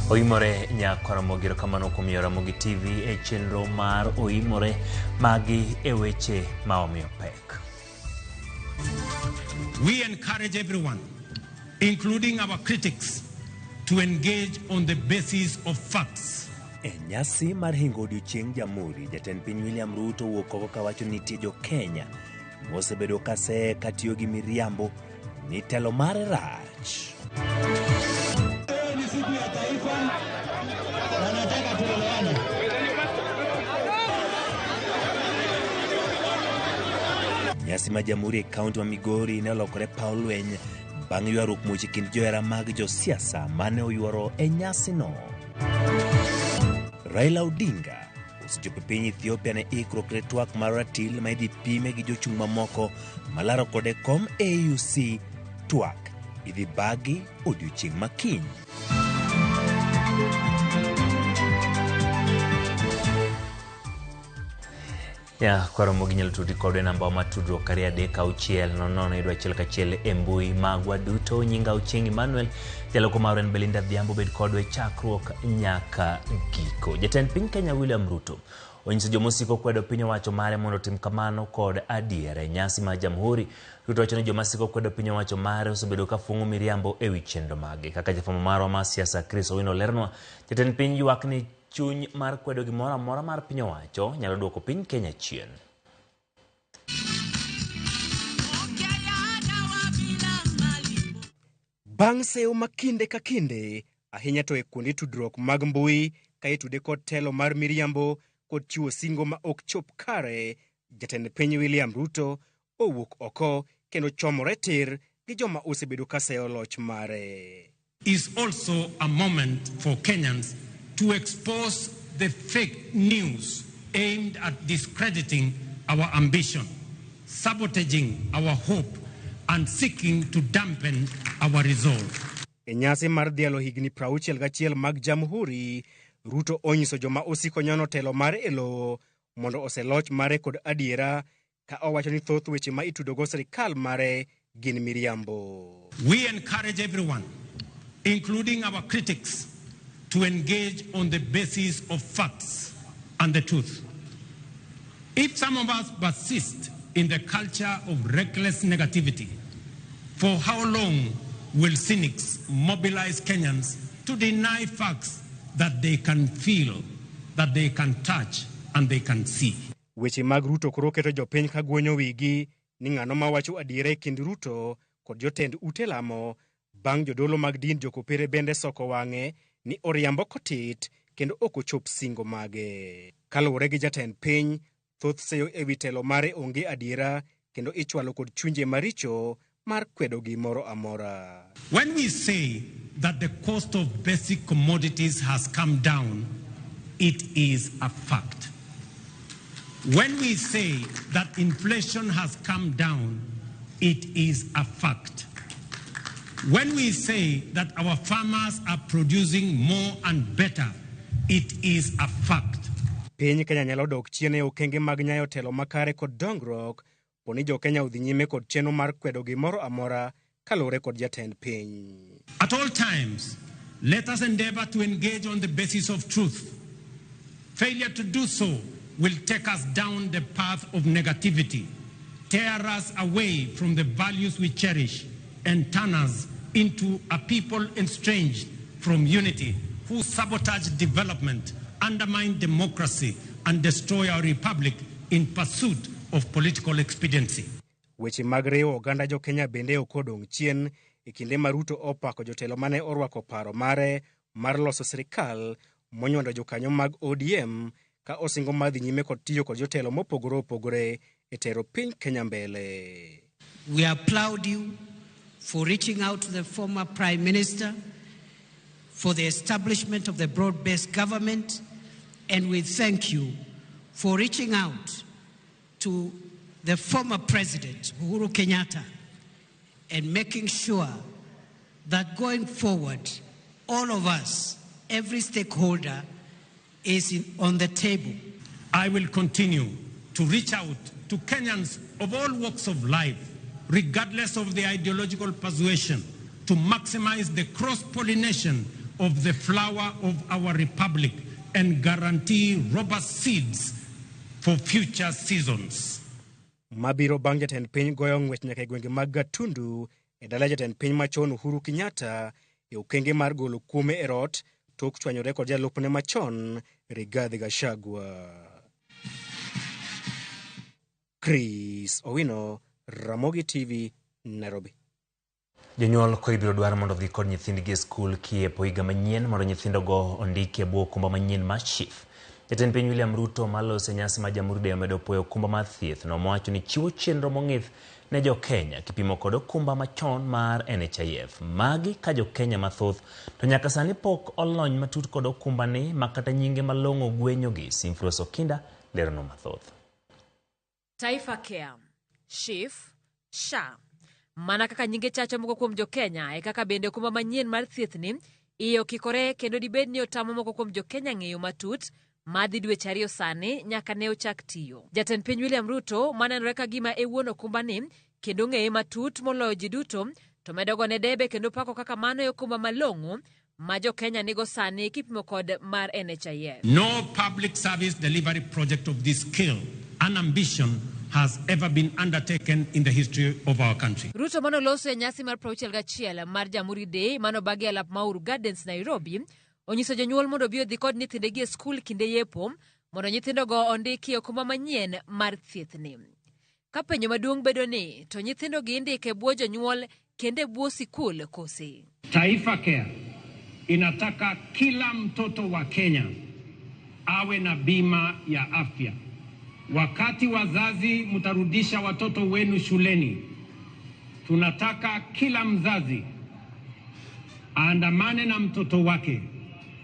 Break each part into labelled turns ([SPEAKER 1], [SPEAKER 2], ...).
[SPEAKER 1] Oimore nyakwar Ramogi, erokamano kuom miyo Ramogi TV e chenro mar Oimore. Magi e weche ma omiyo pek.
[SPEAKER 2] We encourage everyone, including our critics, to engage on the basis of facts.
[SPEAKER 3] E nyasi mar hingo odiochieng' Jamhuri, jatend piny William Ruto owuok oko kawacho ni nitie jo Kenya mosebedo ka seye katiyo gi miriambo ni telo mare rach.
[SPEAKER 4] Leo ni siku ya taifa na nataka tuelewane.
[SPEAKER 3] Nyasi ma Jamhuri e kaunti ma Migori ne olokore paw lweny bang' ywaruok much e kind johera mag josiasa mane oyuoro e nyasino. Raila Odinga osechopo e piny Ethiopia ne ikruok ne twak mar ratil ma idhi pime gi jochung' mamoko malaro kode kom AUC twak idhi bagi odiochieng' ma kiny.
[SPEAKER 1] Ya, koro mogi nyalo tudi kodwa e namba ma tudruok 236 00 yudo achiel kachiel e mbui magwa duto. Nyinga Ochieng' Emmanuel, jaloko marwa en Belinda Adhiambo, bed kodwa e chakruok nyaka giko. Jatend piny Kenya William Ruto onyiso joma osiko kwedo piny owacho mare mondo otim kamano kod adiera. E nyasi mar Jamhuri, Ruto wacho ni joma siko kwedo piny owacho mare osebedo ka fung'o miriambo e wi chenro mage. Kaka jafwambo marwa mar siasa Chris Owino olernwa, jatend piny ywak ni chuny mar kwedo gimoro amora mar piny owacho nyalo duoko piny Kenya chien.
[SPEAKER 5] Bang' seyo ma kinde ka kinde, ahinya to e kuonde tudruok mag mbui ka itude kod telo mar miriambo kod chiwo singo ma ok chop kare, jatend piny William Ruto owuok oko kendo chomore tir gi joma osebedo ka seyo loch mare.
[SPEAKER 2] Is also a moment for Kenyans to expose the fake news aimed at discrediting our ambition, sabotaging our hope, and seeking to dampen our resolve.
[SPEAKER 5] E nyasi mar dhialo higni 61 mag Jamhuri, Ruto onyiso joma osiko nyono telo mare e lowo mondo oseloch mare kod adiera ka owacho ni thoth weche ma itudogo sirikal mare gin miriambo.
[SPEAKER 2] We encourage everyone, including our critics, to engage on the basis of facts and the truth. If some of us persist in the culture of reckless negativity, for how long will cynics mobilize Kenyans to deny facts that they can feel, that they can touch, and they can see?
[SPEAKER 5] Weche mag Ruto koro keto jopiny ka guonyo wigi ni ng'ano mawacho adiera e kind Ruto kod jotend ute lamo bang' jodolo mag din jokopere bende soko wang'e ni oriambo kotit kendo ok ochop singo mage. Kaluwore gi jatend piny, thoth seyo e wi telo mare onge adiera kendo ichwalo kod chunje maricho mar kwedo gimoro amora.
[SPEAKER 2] When we say that the cost of basic commodities has come down, it is a fact. When we say that inflation has come down, it is a fact. When we say that our farmers are producing more and better, it is a fact.
[SPEAKER 5] Piny Kenya nyalo dok chien e okenge mag nyayo telo makare kod dongruok po ni jo Kenya odhi nyime kod chenro mar kwedo gimoro amora kaluwore kod jatend piny.
[SPEAKER 2] At all times, let us endeavor to engage on the basis of truth. Failure to do so will take us down the path of negativity, tear us away from the values we cherish, and turn us into a people estranged from unity who sabotage development, undermine democracy, and destroy our republic in pursuit of political expediency.
[SPEAKER 5] Weche mag riwo oganda jo Kenya bende ok odong' chien e kinde ma Ruto opako jotelo mane orwako paro mare mar loso sirikal monywando jokanyo mag ODM ka osingo mar dhi nyime kod tiyo kod jotelo mopogore opogore e tero piny Kenya mbele.
[SPEAKER 6] We applaud you for reaching out to the former Prime Minister for the establishment of the broad-based government, and we thank you for reaching out to the former President, Uhuru Kenyatta, and making sure that going forward, all of us, every stakeholder, is on the table.
[SPEAKER 2] I will continue to reach out to Kenyans of all walks of life, regardless of their ideological persuasion, to maximize the cross-pollination of the flower of our republic and guarantee robust seeds for future seasons.
[SPEAKER 5] Mabiro bang' jatend piny goyo ng'wech nyaka e gwenge mag Gatundu e dala jatend piny machon Uhuru Kenyatta e okenge mar golo kuome e rot tok chwanyore kod jalupne machon Rigathi Gachagua. Chris Owino, Ramogi TV, Nairobi.
[SPEAKER 1] Jonyuol koro ibiro dwar mondo odhi kod nyithindgi e skul kiepo higa manyien mondo nyithindogo ondiki e bwo okumba manyien mar SHIF. Jatend piny William Ruto maloso e nyasi mar Jamhuri Day omedo puoyo okumba mar thieth no mowacho ni chiwo chenro mong'ith ne jo-Kenya kipimo kod okumba machon mar NHIF. Magi ka jo-Kenya mathoth to nyaka sani pok olony matut kod okumba ni ma kata nyinge malong'o gwenyogi. Simfros Okinda lerono mathoth.
[SPEAKER 7] Taifa Care, SHIF, SHA. Mana kaka nyinge chacho moko kuom jo-Kenya e kaka bende okumba manyien mar thieth ni iye okikore kendo dibed ni otamo moko kuom jo-Kenya ng'eyo matut madhi dweche ariyo sani nyaka ne ochak tiyo. Jatend piny William Ruto manenore ka gima e wuon okumbani kendo ng'eye matut moloyo ji duto to medo gone debe kendo pako kaka mano e okumba malong'o ma jo-Kenya nigo sani kipimo kod mar NHIF.
[SPEAKER 2] No public service delivery project of this scale and ambition has ever been undertaken in the history of our country.
[SPEAKER 7] Ruto manoloso e nyasi mar 61 mar Jamhuri Day manobagi e alap ma Uhuru Gardens, Nairobi, onyiso jonyuol mondo obi odhi kod nyithindegi e skul kinde yepo mondo nyithindogo ondiki e okumba manyien mar thiethni. Ka penjo maduong' bedo ni to nyithindogi indiko e bwo jonyuol kendo e bwo sikul kose?
[SPEAKER 2] Taifa Care inataka kila mtoto wa Kenya awe na bima ya afya. Wakati wazazi mtarudisha watoto wenu shuleni, tunataka kila mzazi aandamane na mtoto wake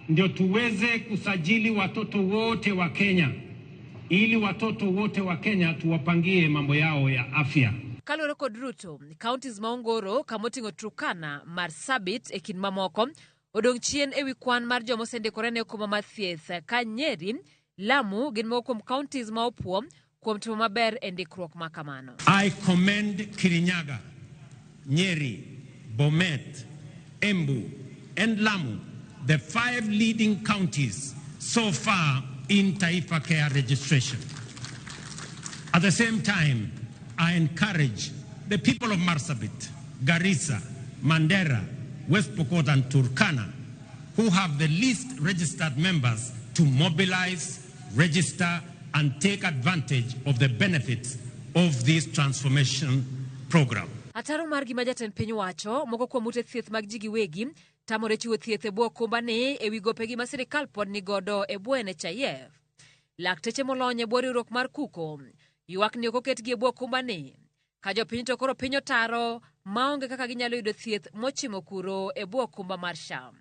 [SPEAKER 2] ndio tuweze kusajili watoto wote wa Kenya ili watoto wote wa Kenya tuwapangie mambo yao ya afya.
[SPEAKER 7] Kaluwore kod Ruto, counties ma Ongoro kamoting'o Turkana, Marsabit e kind mamoko odong' chien ewi kwan mar joma osendikore ne okumba mar thieth ka Nyeri, Lamu gin moko kuom counties ma opuo kuom timo maber e ndikruok ma kamano.
[SPEAKER 2] I commend Kirinyaga, Nyeri, Bomet, Embu, and Lamu, the 5 leading counties so far in Taifa Care registration. At the same time, I encourage the people of Marsabit, Garissa, Mandera, West Pokot, and Turkana, who have the least registered members, to mobilize, register, and take advantage of the benefits of this transformation program.
[SPEAKER 7] Ataro mar gima jatend piny wacho, moko kuom ute thieth mag ji giwegi tamore chiwo thieth e bwo okumbani ewi gopegi ma sirikal pod nigodo e bwo NHIF. Lakteche molony e bwo riwruok mar KUKO ywak ni ok oketgi e bwo okumbani ka jopiny to koro piny otaro maonge kaka ginyalo yudo thieth mochimo kuro e bwo okumba mar SHA.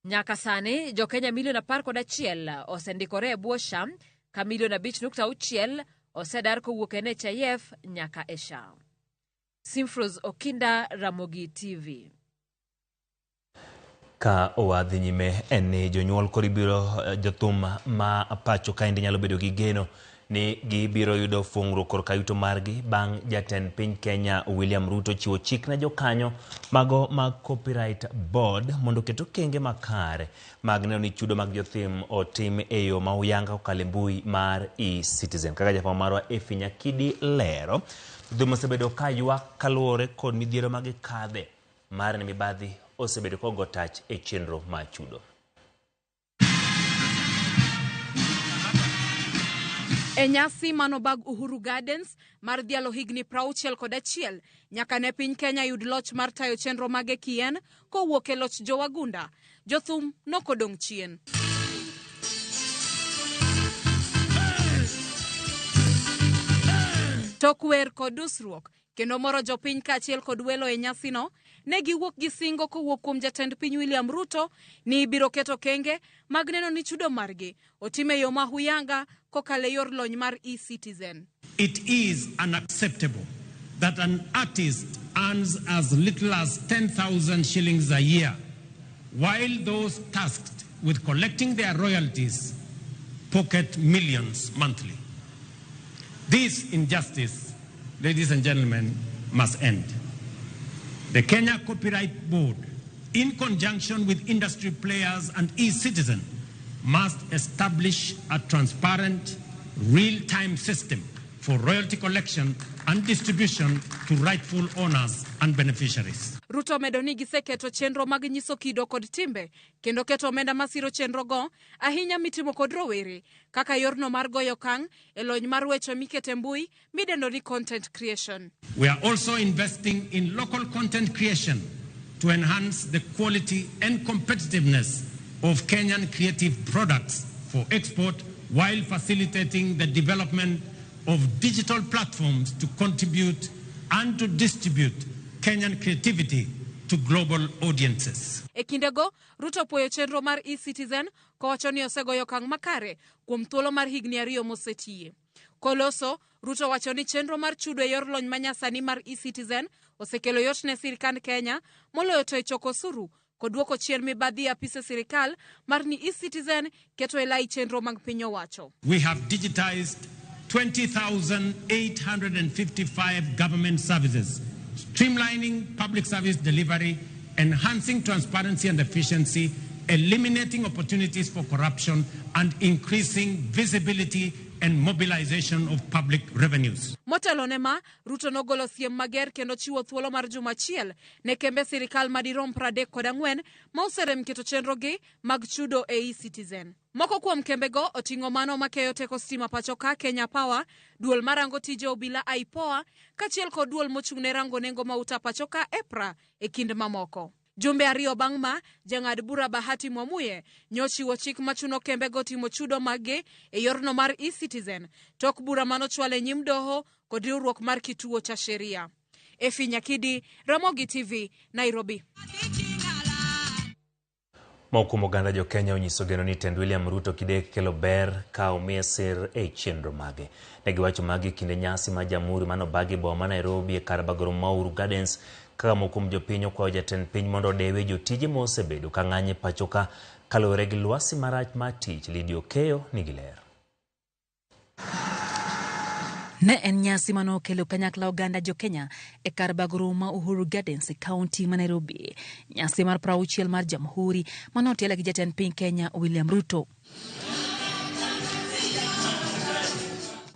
[SPEAKER 7] Nyaka sani jo-Kenya milion 11 osendikore e bwo SHA ka milion 5.6 osedar kowuok e NHIF nyaka e SHA. Simfros Okinda, Ramogi TV.
[SPEAKER 1] Ka owadhi nyime en ni jonyuol koro ibiro jothum ma pacho kaendi nyalo bedo gi geno ni gibiro yudo fung'ruok korka yuto margi bang' jatend piny Kenya William Ruto chiwo chik ne jokanyo mago mag Copyright Board mondo oket okenge makare mag neno ni chudo mag jothum otim e yo ma uyanga kokalo e mbui mar eCitizen. Kaka jafwambo marwa Effie Nyakidi lero, jothum osebedo ka ywak kaluwore kod midhiero ma gikadhe mar ni mibadhi osebedo kogo tach e chenro mar chudo.
[SPEAKER 8] E nyasi manobag Uhuru Gardens mar dhialo higni 61 nyaka ne piny Kenya yud loch mar tayo chenro mage kien kowuok e loch jowagunda, jothum nokodong' chien. Tok wer kod dusruok kendo moro jopiny kaachiel kod welo e nyasino, ne giwuok gi singo kowuok kuom jatend piny William Ruto ni ibiro keto okenge mag neno ni chudo margi otim e yo ma huyanga kokalo e yor lony mar eCitizen.
[SPEAKER 2] It is unacceptable that an artist earns as little as 10,000 shillings a year, while those tasked with collecting their royalties pocket millions monthly. This injustice, ladies and gentlemen, must end. The Kenya Copyright Board, in conjunction with industry players and eCitizen, must establish a transparent, real-time system for royalty collection and distribution to rightful owners and beneficiaries.
[SPEAKER 8] Ruto omedo ni giseketo chenro mag nyiso kido kod timbe kendo keto omenda masiro chenrogo ahinya mitimo kod rowere kaka yorno mar goyo okang' e lony mar weche mikete mbui midendo ni content creation.
[SPEAKER 2] We are also investing in local content creation to enhance the quality and competitiveness of Kenyan creative products for export while facilitating the development of digital platforms to contribute and to distribute Kenyan creativity to global audiences.
[SPEAKER 8] E kindego, Ruto opuoyo chenro mar eCitizen kowacho ni osegoyo okang' makare kuom thuolo mar higni 2 mosetiye. Koloso, Ruto wacho ni chenro mar chudo e yor lony manyasani mar eCitizen osekelo yot ne sirkand Kenya moloyo to e choko osuru kod duoko chien mibadhi e apise sirikal mar ni eCitizen keto e lai chenro mag piny owacho.
[SPEAKER 2] We have digitized 20,855 government services, streamlining public service delivery, enhancing transparency and efficiency, eliminating opportunities for corruption, and increasing visibility and mobilization of public revenues.
[SPEAKER 8] Motelo ne ma, Ruto nogolo siem mager kendo chiwo thuolo mar juma achiel ne kembe sirikal madirom 34 ma oserem keto chenrogi mag chudo e eCitizen. Moko kuom kembego oting'o mano makeyo teko stima pacho ka Kenya Power, duol marango tije obila IPOA, kaachiel kod duol mochung' ne rango nengo mauta pacho ka EPRA e kind mamoko. Jumbe 2 bang' ma, jang'ad bura Bahati Mwamuye nyochiwo chik machuno kembego timo chudo maggi e yorno mar eCitizen tok bura manochwal e nyim doho kod riwruok mar kituo cha sheria. Efi Nyakidi, Ramogi TV, Nairobi.
[SPEAKER 1] Moko kuom oganda jo Kenya onyiso geno ni tend William Ruto kidek kelo ber ka omiye sir e chenro mage. Ne giwacho magi kinde nyasi mar Jamhuri manobagi boma ma Nairobi e kar bago romo ma Uhuru Gardens, kaka moko kuom jopiny okwayo jatend piny mondo odewe jotije mosebedo ka ng'anyo e pacho ka kaluwore gi lwasi marach mar tich. Lydia Okeyo nigi ler.
[SPEAKER 9] Ne en nyasi manokelo kanyakla oganda jo Kenya e kar bago romo ma Uhuru Gardens e kaunti ma Nairobi. Nyasi mar 60 mar Jamhuri manotel gi jatend piny Kenya William Ruto.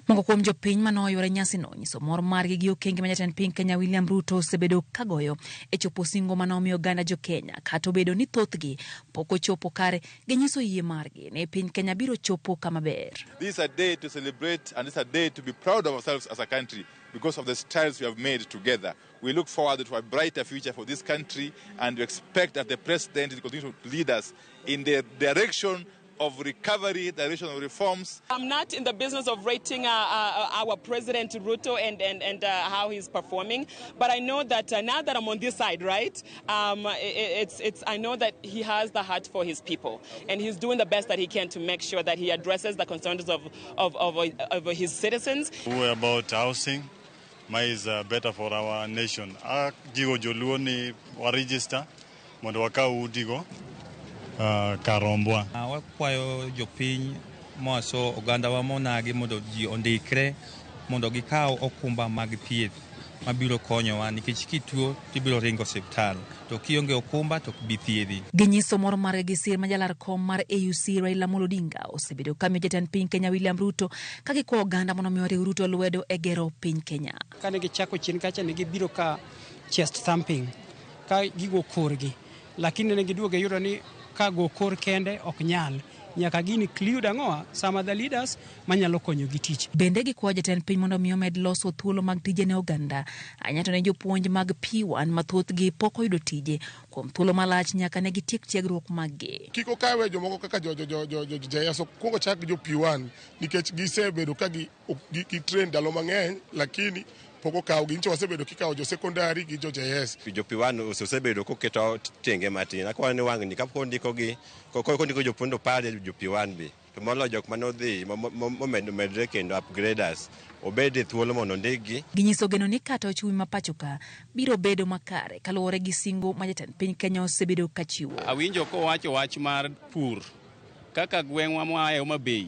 [SPEAKER 9] Moko kuom jopiny manoyuore nyasino nyiso mor margi gi okenge ma jatend piny Kenya William Ruto osebedo kagoyo e chopo singo manomiyo oganda jo Kenya, kata obedo ni thothgi pok ochopo kare, ginyiso yie margi ni piny Kenya biro chopo kama ber.
[SPEAKER 10] This is a day to celebrate and it's a day to be proud of ourselves as a country because of the strides we have made together. We look forward to a brighter future for this country and we expect that the president will continue to lead us in the direction of recovery, direction of reforms.
[SPEAKER 11] I'm not in the business of rating our President Ruto and how he's performing, but I know that now that I'm on this side, right, I know that he has the heart for his people, and he's doing the best that he can to make sure that he addresses the concerns of his citizens.
[SPEAKER 12] We're about housing, ma is better for our nation. Jigo joluo ni wa register mondo wakaw udigo karombwa.
[SPEAKER 13] Wakwayo jopiny moaso ogandawa monagi mondo ji ondikre mondo gikaw okumba mag thieth mabiro konyowa nikech kituo tibiro ringo osiptal to kionge okumba to ok bi thiedhi.
[SPEAKER 9] Ginyiso mor margi gi sir ma jalar kom mar AUC Raila Amolo Odinga osebedo kamiyo jatend piny Kenya William Ruto ka gikwayo oganda mondo omi oriw Ruto lwedo e gero piny Kenya.
[SPEAKER 14] Kane gichako chien kacha ne gibiro ka chest thumping ka gigo korgi, lakini ne giduogo yudo ni ka go kor kende ok nyal, Nyaka gi include ang'owa some other leaders manyalo konyo gi tich.
[SPEAKER 9] Bende gikwayo jatend piny mondo mi omed loso thuolo mag tije ne oganda, ahinya to ne jopuonj mag P1 ma thothgi pok oyudo tije kuom thuolo malach nyaka ne gitiek tiegruok maggi.
[SPEAKER 15] Kik okawe jomoko kaka jo jo jo jo jo JS okuongo chak gi jo P1 nikech gisebedo ka gi gi train ndalo mang'eny lakini pok okawgi. Nyicha wasebedo kikawo jo secondary gi jo JS.
[SPEAKER 16] Jo P1 osebedo koketo tenge matin. Akwayo ni wang'ni kapok ondikogi, kondiko jopuonj to parie jo P1 be. To moloyo jok mane odhi momedre kendo upgraders obed e thuolo mondo ondikgi.
[SPEAKER 9] Ginyiso geno ni kata ochumi ma pachoka biro bedo makare kaluwore gi singo ma jatend piny Kenya osebedo kachiwo.
[SPEAKER 17] Awinjo kowacho wach mar pur kaka gweng'wa moaye Homa Bay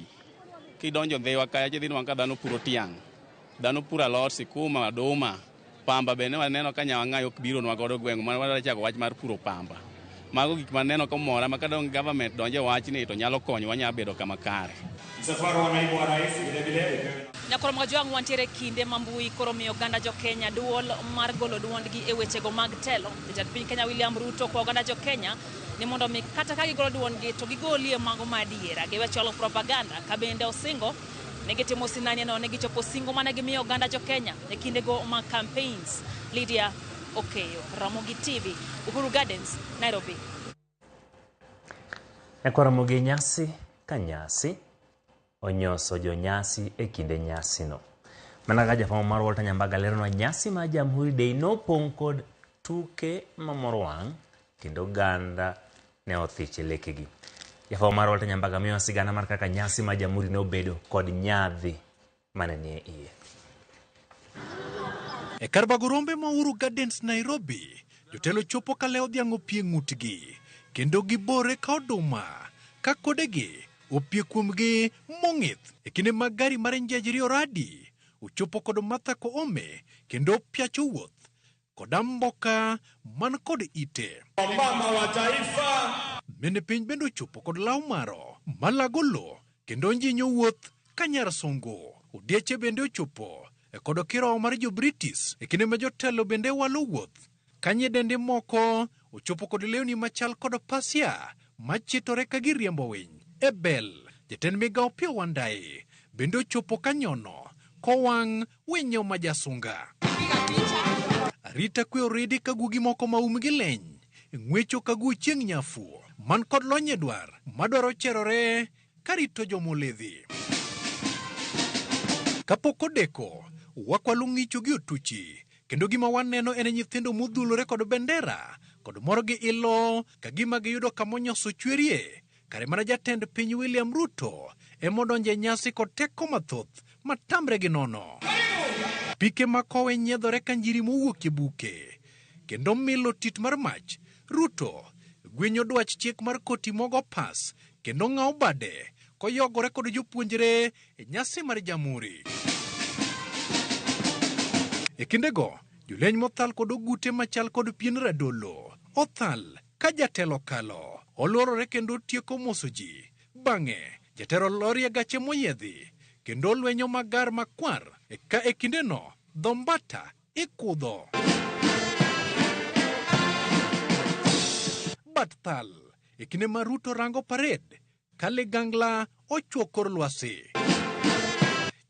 [SPEAKER 17] kidonjo Ndhiwa kacha idhi nwang' ka dhano puro tiang', dhano puro alot, sikuma, oduma, pamba bende waneno ka nyawang'ayi ok bironwa godo gweng' ma wadwa chako wach mar puro pamba. Mago gik maneno komora ma kadong government donjo e wachni to nyalo konyo wanya bedo kama kare.
[SPEAKER 18] Msafara wa naibu wa rais vile vile
[SPEAKER 9] Nyakoro Mojwang' wantiere kinde ma mbui koro miyo oganda jo Kenya duol mar golo duondgi e wechego mag telo. Jatend piny Kenya William Ruto kwa oganda jo Kenya ni mondo mi kata ka gigolo duondgi to gigolie mago ma adiera, giwe chwalo propaganda ka bende osingo ne gitimo sinani no ne gichopo singo mane gimiyo oganda jo Kenya e kindego mag campaigns. Lydia Okeyo, Ramogi TV, Uhuru Gardens, Nairobi.
[SPEAKER 1] Nyakwa Ramogi nyasi ka nyasi onyoso jonyasi e kinde nyasino. Mana kaka jafwambo mar Walter Nyambaga leronwa nyasi mar Jamhuri Day nopong' kod tuke mamoro wang' kendo oganda ne othich e lekegi. Jafwambo mar Walter Nyambaga miyowa sigana mar kaka nyasi mar Jamhuri ne obedo kod nyadhi mane nie iye.
[SPEAKER 19] E kar bago rombe ma Uhuru Gardens Nairobi, jotelo chopo ka lewo dhiang' opie ng'utgi kendo gibore ka oduma ka kodegi opie kuomgi mong'ith e kinde mag gari mar Njejri Oradi ochopo kod Martha Koome kendo opiacho wuoth kod amboka man kod ite.
[SPEAKER 18] Mama wa taifa.
[SPEAKER 19] Mine piny bende ochopo kod law maro malago lo kendo njinyo wuoth ka nyar sungu. Odieche bende ochopo e kod kirowo mar jo British e kinde ma jotelo bende walo wuoth ka nyidende moko ochopo kod lewni machal kod pasia machitore ka giriembo winy e bel. Jatend migawo Opiyo Wandayi bende ochopo ka nyono kowang' winyo ma jasunga. Arita kwe oridi ka guogi moko ma umgi leny ng'wecho ka guo chieng' nyafu man kod lony e dwar madwaro cherore karito jomoledhi. Kapok odeko, wakwalo ng'icho gi otuchi kendo gima waneno en nyithindo modhulore kod bendera kod mor gi ilo ka gima giyudo kamonyoso chwerie kare mana jatend piny William Ruto emodonjo e nyasi kod teko mathoth matamre gi nono. Pike makowe nyiedhore ka njiri mowuok e buke kendo milo tit mar mach. Ruto gwenyo dwach chik mar koti mogo pas kendo ng'awo bade koyogore kod jopuonjre e nyasi mar Jamhuri. E kindego, jolweny mothal kod ogute machal kod pien radolo othal ka jatelo kalo, oluorore kendo otieko moso ji. Bang'e, jatelo lorie gache moyiedhi kendo olwenyo magar makwar ka e kindeno dho mbata ikudho. Bat thal e kinde ma Ruto rango parade ka ligangla ochwo kor lwasi.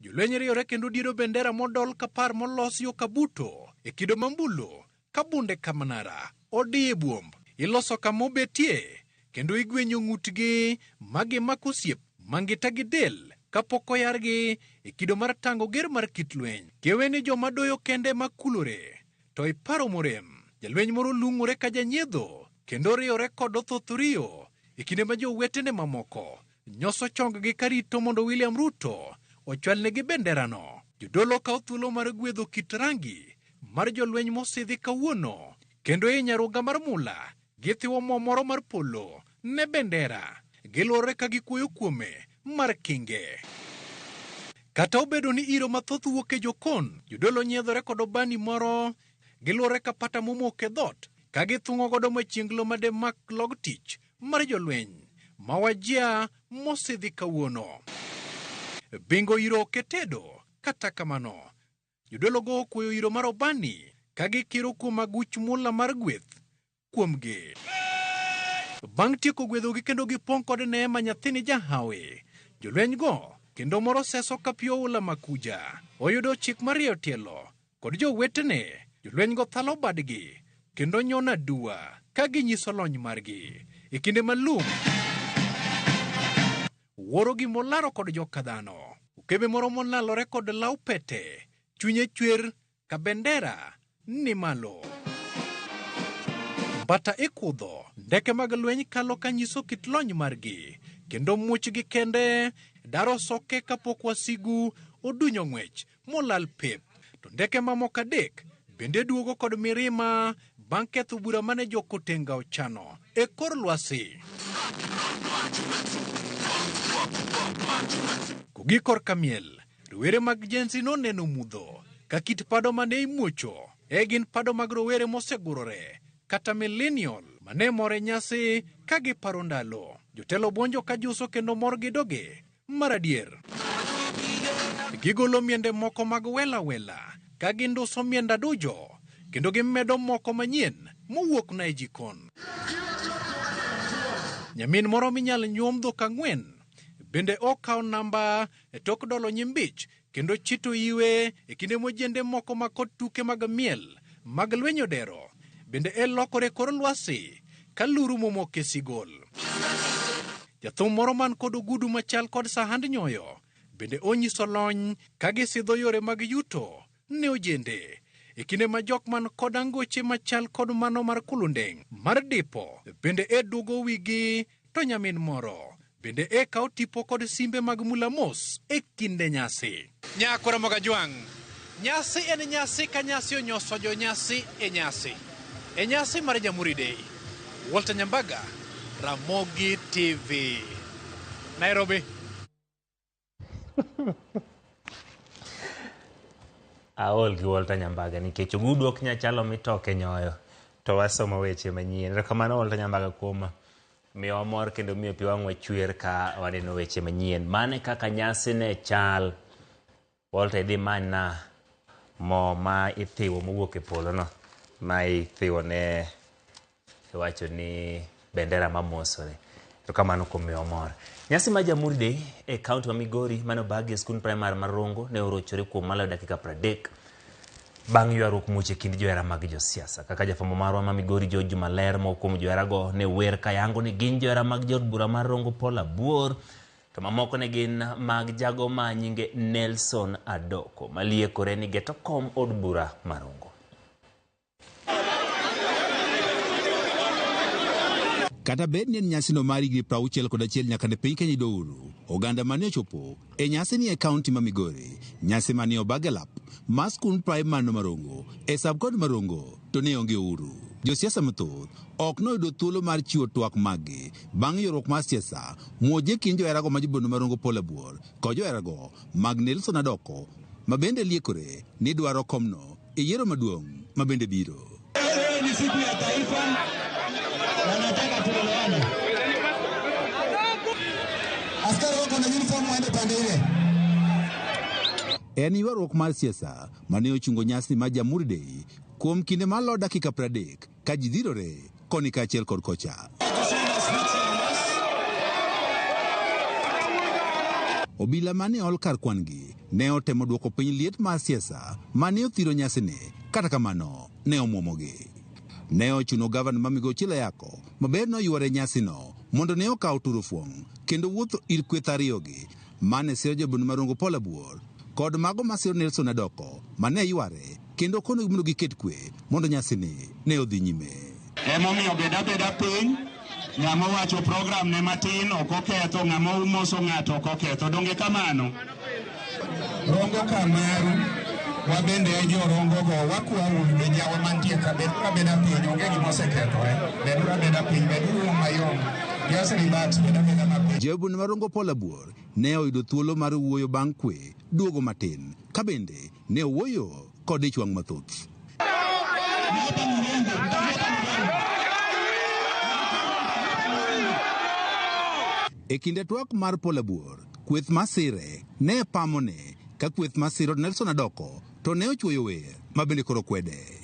[SPEAKER 19] Jolweny riwore kendo diero bendera modol kapar molos yo kabuto e kido mambulo ka bunde kamanara odiye buomb. Iloso kama obetie kendo igwenyo ng'utgi ma gimako osiep mangita gi del kapok oyargi e kido mar tango ger mar kit lweny. Kewe ni joma doyo kende makulore to iparo morem. Jalweny moro lung'ore ka janyiedho kendo riwore kod othothorio e kinde ma jowetene mamoko nyoso chonggi karito mondo William Ruto ochwalnegi benderano. Jodolo kawo thuolo mar gwedho kit rangi mar jolweny mosidhi kawuono kendo e nyaruga mar mula githiwo mo moro mar polo ne bendera. Giluorore ka gikuoyo kuome mar kinge. Kata obedo ni iro mathoth wuok e jokon, jodolo nyiedhore kod obani moro, giluorore ka pata momok e dhoot ka githung'o godo machienglo mademak log tich mar jolweny ma wajia mosidhi kawuono. Bingo iro ok e tedo, kata kamano, jodolo go okuoyo iro mar obani ka gikiro kuom aguch mula mar gweth kuomgi. Bang' tieko gwedhogi kendo gipong' kod neema nyathini jahawi, jolwenygo kendo moro seso ka pi oula makuja. Oyudo chik mar rieyo tielo kod jowetene, jolwenygo thalo badgi kendo nyono aduwa ka ginyiso lony margi. E kinde ma lum wuoro gimolaro kod joka dhano, okebe moro monalore kod law pete, chunye chwer ka bendera ni malo. Mbata ikudho, ndeke mag lweny kalo ka nyiso kit lony margi, kendo muchgi kende daro soke kapok wasigu odunyo ng'wech molal pep. To ndeke mamoko adek bende duogo kod mirima bang' ketho bura mane jokotenga ochano e kor lwasi. Kogik korka miel, rowere mag Gen Z noneno mudho ka kit pado mane imuocho e gin pado mag rowere mosegurore kata millennial mane mor e nyasi ka giparo ndalo. Jotelo buonjo ka juso kendo mor gi doge mar adier. Gigolo miende moko mag wela wela ka ginduso miend adujo kendo gimedo moko manyien mowuok na e jikon. Nyamin moro minyal nyuom dhok ang'wen bende okawo namba e tok dolo nyimbich kendo chito iwe e kinde mojende moko ma kod tuke mag miel mag lweny odero bende e lokore kor lwasi ka luru momok e sigol. Jathum moro man kod ogudu machal kod sahand nyoyo bende onyiso lony ka gisidho yore mag yuto ne ojende. E kinde ma jok man kod angoche machal kod mano mar Kulundeng' mar dipo bende e duogo wigi to nyamin moro bende e kawo tipo kod simbe mag mula mos e kinde nyasi. Nyako Ramogi Ajwang', nyasi en nyasi ka nyasi onyoso jo nyasi e nyasi. E nyasi mar Jamhuri Day, Walter Nyambaga, Ramogi TV, Nairobi.
[SPEAKER 1] Aol gi Walter Nyambaga nikech ogudu ok nyal chalo mitoke nyoyo to wasomo weche manyien. Erokamano Walter Nyambaga kuom miyowa mor kendo miyo pi wang'wa chwer ka waneno weche manyien. Mane kaka nyasi ne chal. Walter idhi manyna mo ma ithiwo mowuok e polo no ma ithiwo ne iwacho ni bendera mamosore. Erokamano kuom miyowa mor. Nyasi mar Jamhuri Day e kaunti ma Migori mane obagi e skund primar ma Rongo ne orochore kuom maloyo dakika 30 bang' ywaruok much e kind johera mag josiasa. Kaka jafwambo marwa ma Migori George Juma ler, moko kuom joherago ne wer kayango ni gin johera mag jaod bura mar Rongo Paul Abuor, to mamoko ne gin mag jago ma nyinge Nelson Adoko maliekore ni geto kom od bura ma Rongo.
[SPEAKER 20] Kata bed ni en nyasino mar higni 61 nyaka ne piny Kenya yudo uhuru, oganda mane ochopo e nyasini e kaunti ma Migori, nyasi mane obag e lap mar skund praimar no Marongo e sub-county ma Rongo to ne onge uhuru. Josiasa mathoth ok noyudo thuolo mar chiwo twak maggi bang' ywaruok mar siasa muoch e kind joherago ma jobondo ma Rongo Paul Abuor kod joherago mag Nelson Adoko ma bende liekore ni dwaro komno e yiero maduong' ma bende biro.
[SPEAKER 4] Leo ni siku ya taifa na nataka tuelewane. Askari wako na uniform waende pande ile.
[SPEAKER 20] En ywaruok mar siasa mane ochungo nyasi mar Jamhuri Day kuom kinde malo dakika 30 ka ji dhirore koni kaachiel kod kocha. Obila mane ol kar kwan-gi ne otemo duoko piny liet mar siasa mane othiro nyasini, kata kamano ne omwomogi. Ne ochuno gavana ma Migosi Chila Yako maber noywore nyasino mondo ne okaw turufuong' kendo wuotho ir kweth ariyogi mane siro jobund Marongo Paul Abuor kod mago masiro Nelson Adoko mane yware kendo konogi mondo giket kwe mondo nyasini ne odhi nyime.
[SPEAKER 4] Emomiyo bed abeda piny, ng'ama owacho program ne matin ok oketho, ng'ama omoso ng'ato ok oketho. Donge kamano? Rongo kamaru, wabende e jorongo go, wakwauru jawa mantie ka, beduru abeda piny, onge gima osekethore. Beduru abeda piny, beduru mayom. Just relax, bed abeda mapiny.
[SPEAKER 20] Jobund Marongo Paul Abuor ne oyudo thuolo mar wuoyo bang' kwe duogo matin, ka bende ne owuoyo kod ich wang' mathoth. E kinde twak mar Paul Abuor, kweth masire ne pamone ka kweth masiro Nelson Adoko to ne ochuoyo wer ma bende koro kwede.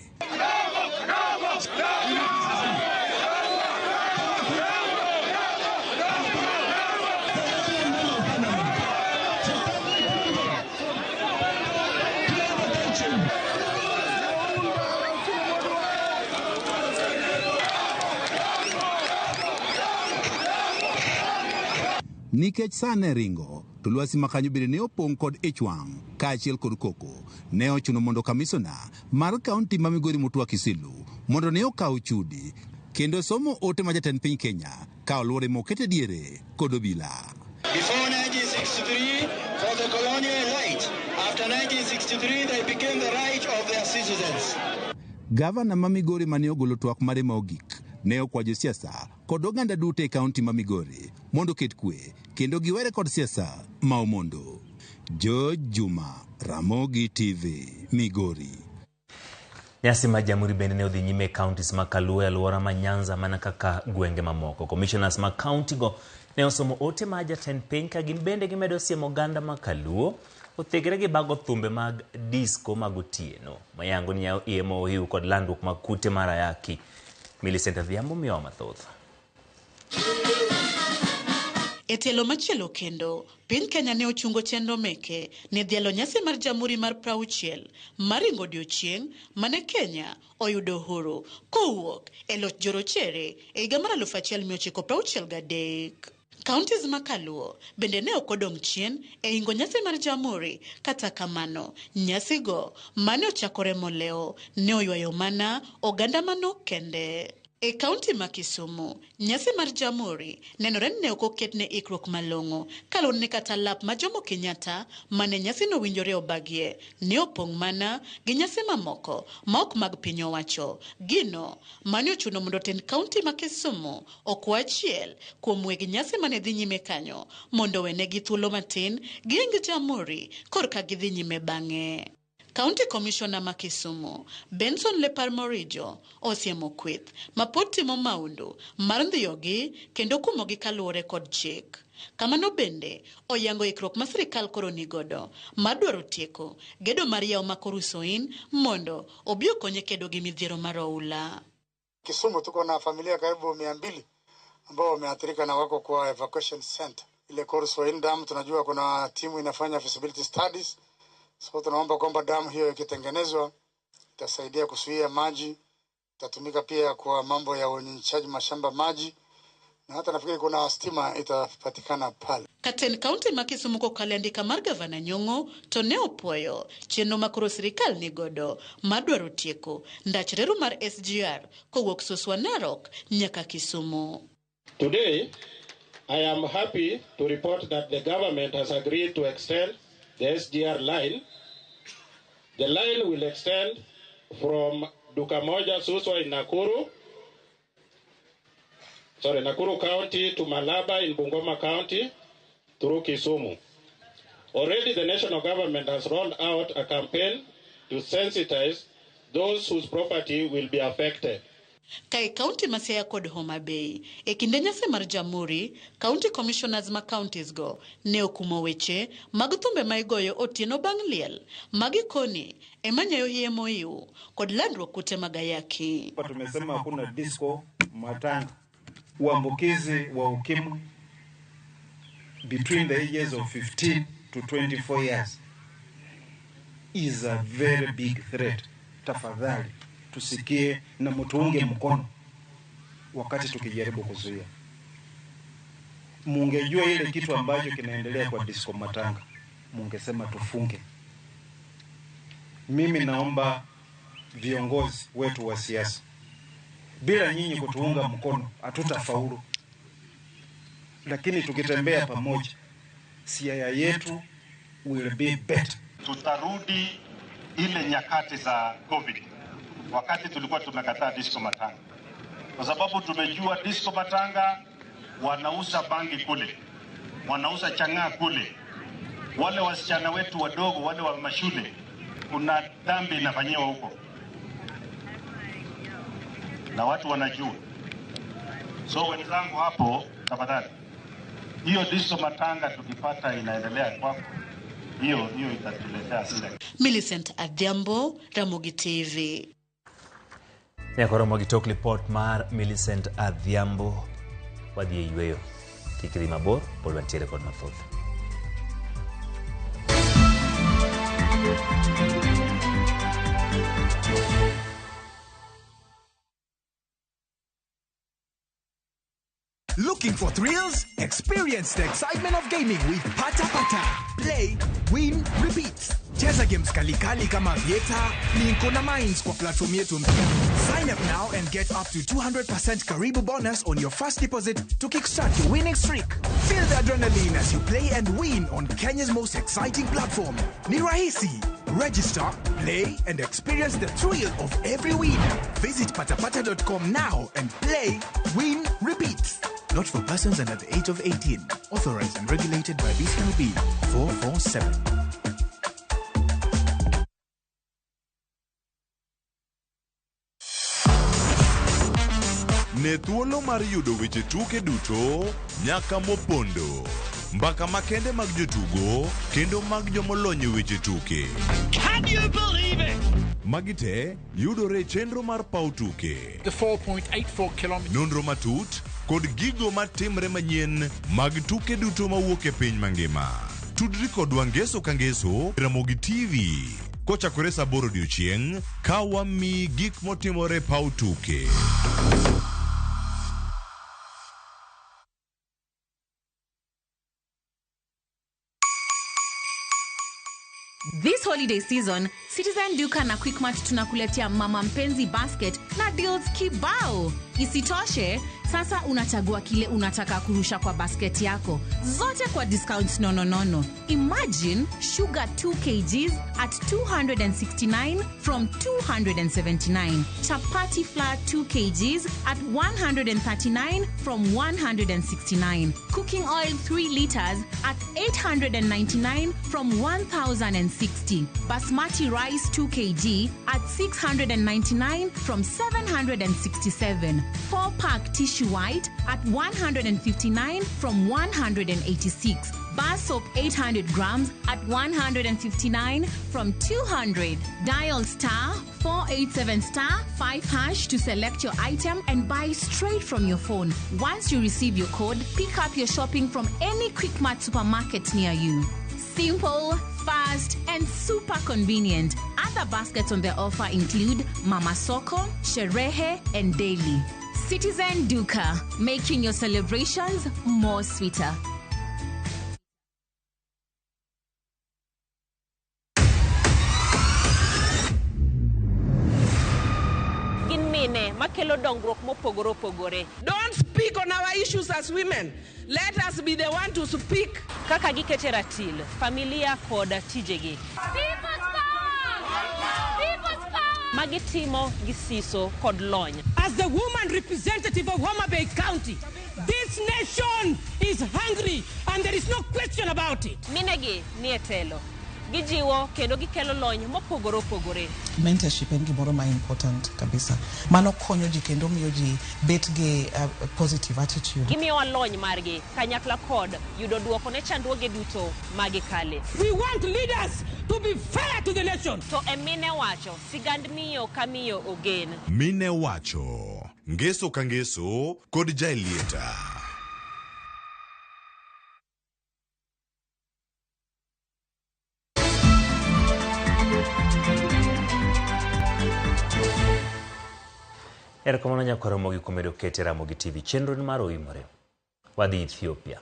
[SPEAKER 20] Nikech sa ne ringo, to lwasi ma kanyo bende ne opong' kod ich wang' kaachiel kod koko. Ne ochuno mondo kamisona mar kaunti ma Migori Mutua Kisilu mondo ne okaw chudi kendo somo ote ma jatend piny Kenya ka oluore mokete diere kod obila.
[SPEAKER 21] Before 1963, for the colonial elite. After 1963, they became the right of their citizens.
[SPEAKER 20] Gavana ma Migori mane ogolo twak mare ma ogik ne okwa josiasa kod oganda duto e kaunti ma Migori mondo oket kwe kendo giwere kod siasa ma omondo. George Juma, Ramogi TV, Migori.
[SPEAKER 1] Nyasi mar Jamhuri bende ne odhi nyime e counties ma Kaluo e alwora ma Nyanza mana kaka gwenge mamoko. Commissioners ma county go ne osomo ote mar jatend piny ka gin bende gimedo siemo oganda ma Kaluo othegre gi bago thumbe mag disco mag otieno mayango ni yawo iye ma ohiu kod landruok mag kute mar ayaki. Millicent Adhiambo miyowa mathoth.
[SPEAKER 22] E tielo machielo kendo, piny Kenya ne ochungo chenro meke ne dhialo nyasi mar Jamhuri mar 60 mar ringo odiochieng' mane Kenya oyudo uhuru kowuok e loch jorochere e higa mar 1963. Counties ma Kaluo bende ne ok odong' chien e ingo nyasi mar Jamhuri, kata kamano nyasigo mane ochakore molewo ne oywayo mana oganda manok kende. E kaunti ma Kisumu, nyasi mar Jamhuri nenore ni ne ok oketne ikruok malong'o kaluwore ni kata lap ma Jomo Kenyatta mane nyasino owinjore obagie ne opong' mana gi nyasi mamoko ma ok mag piny owacho. Gino mane ochuno mondo tend kaunti ma Kisumu okwa achiel kuom weg nyasi mane dhi nyime kanyo mondo owenegi thuolo matin giing Jamhuri korka gidhi nyime bang'e. County Commissioner ma Kisumu, Benson Lepar Morijo, osiemo kweth ma pod timo maundu mar ndhiyogi kendo kumogi kaluwore kod chik. Kamano bende oyango ikruok ma sirikal koro nigodo mar dwaro tieko gedo mar yawo ma Korusoin mondo obi okonye kedo gi midhiero mar oula.
[SPEAKER 23] Kisumu tuko na familia karibu 200 ambao wameathirika na wako kwa evacuation center. Ile Korusoin Dam tunajua kuna timu inafanya feasibility studies. So tunaomba kwamba damu hiyo ikitengenezwa itasaidia kuzuia maji, itatumika pia kwa mambo ya unyunyiziaji mashamba maji, na hata nafikiri kuna stima itapatikana pale.
[SPEAKER 22] Katen kaunti ma Kisumu kokalo e andika mar gavana Nyong'o to ne opuoyo chenro ma koro sirikal nigodo mar dwaro tieko ndach reru mar SGR kowuok Suswa Narok nyaka Kisumu.
[SPEAKER 24] Today, I am happy to report that the government has agreed to extend the SGR line. The line will extend from Dukamoja, Suswa in Nakuru County to Malaba in Bungoma County through Kisumu. Already the national government has rolled out a campaign to sensitize those whose property will be affected.
[SPEAKER 22] Kae kaunti ma Siaya kod Homa Bay, e kinde nyasi mar Jamhuri, county commissioners ma counties go ne okumo weche mag thumbe ma igoyo otieno bang' liel. Magi koni ema nyayo hie moiw kod landruok kute mag ayaki.
[SPEAKER 25] Tumesema hakuna disco matanga. Uambukizi wa ukimwi between the ages of 15 to 24 years is a very big threat. Tafadhali tusikie na mtuunge mkono wakati tukijaribu kuzuia. Mungejua ile kitu ambacho kinaendelea kwa disco matanga, mungesema tufunge. Mimi naomba viongozi wetu wa siasa, bila nyinyi kutuunga mkono hatutafaulu. Lakini tukitembea pamoja, Siaya yetu will be better.
[SPEAKER 26] Tutarudi ile nyakati za COVID, wakati tulikuwa tumekataa disco matanga, kwa sababu tumejua disco matanga wanauza bangi kule, wanauza chang'aa kule. Wale wasichana wetu wadogo wale wa mashule, kuna dhambi inafanyiwa huko na watu wanajua. So wenzangu hapo, tafadhali, hiyo disco matanga tukipata inaendelea kwako, hiyo itatuletea hasira.
[SPEAKER 22] Millicent Adhiambo, Ramogi TV.
[SPEAKER 1] Nyakoromo gi tok lipot mar Millicent Adhiambo. Wadhi e yweyo. Kik idhi mabor, pod wantiere kod mathoth.
[SPEAKER 2] Looking for thrills? Experience the excitement of gaming with Pata Pata. Play, win, repeat. Cheza games kalikali kama Vieta, Linko na Mines kwa platform yetu mpya. Sign up now and get up to 200% Karibu bonus on your first deposit to kickstart your winning streak. Feel the adrenaline as you play and win on Kenya's most exciting platform. Ni rahisi. Register, play, and experience the thrill of every win. Visit patapata.com now and play, win, repeat. Not for persons under the age of 18. Authorized and regulated by BCLB 447.
[SPEAKER 3] Ne thuolo mar yudo weche tuke duto nyaka mopondo. Mbaka makende mag jotugo kendo mag jomolony e weche tuke.
[SPEAKER 5] Can you believe it?
[SPEAKER 3] Magi te yudore e chenro mar paw tuke.
[SPEAKER 5] The 4.84 kilometers.
[SPEAKER 3] Nonro matut kod gigo matimre manyien mag tuke duto mawuok e piny mangima. Tudri kodwa ngeso ka ngeso Ramogi TV kochakore saa 8 odiochieng' ka wamiyi gik motimore e paw tuke.
[SPEAKER 6] This holiday season, Citizen Duka na Quickmart tunakuletea Mama Mpenzi Basket na deals kibao. Isitoshe, sasa unachagua kile unataka kurusha kwa basket yako. Zote kwa discounts nononono. Imagine sugar 2 kgs at 269 from 279. Chapati flour 2 kgs at 139 from 169. Cooking oil 3 liters at 899 from 1060. Basmati rice 2 kg at 699 from 767. 4-pack tissue white at 159 from 186. Bar soap 800 grams at 159 from 200. Dial star 487 star 5 hash to select your item and buy straight from your phone. Once you receive your code, pick up your shopping from any Quickmart supermarket near you. Simple, fast, and super convenient. Other baskets on the offer include Mama Soko, Sherehe, and Daily. Citizen Duka, making your celebrations more sweeter.
[SPEAKER 7] Gin mine makelo dongruok mopogore opogore.
[SPEAKER 11] Don't speak on our issues as women. Let us be the one to speak.
[SPEAKER 7] Kaka gikete ratil, familia kod tijegi. Magitimo gi siso kod lony.
[SPEAKER 8] As the woman representative of Homa Bay County, this nation is hungry and there is no question about it.
[SPEAKER 7] Minegi ni e telo. Gijiwo kendo gikelo lony mopogore opogore.
[SPEAKER 27] Mentorship en gimoro ma important kabisa. Mano konyo ji kendo miyo ji bet gi positive attitude.
[SPEAKER 7] Gimiyowa lony margi kanyakla kod yudo duoko ne chandruoge duto magikale.
[SPEAKER 8] We want leaders to be fair to the nation.
[SPEAKER 7] To e mine wacho, sigand miyo ka miyo ogen.
[SPEAKER 3] Mine wacho, ngeso ka ngeso kod Jaelieta.
[SPEAKER 1] Erokamano nyakwar Ramogi kuom medo kete Ramogi TV. Chenro ni mar oimore. Wadhi Ethiopia.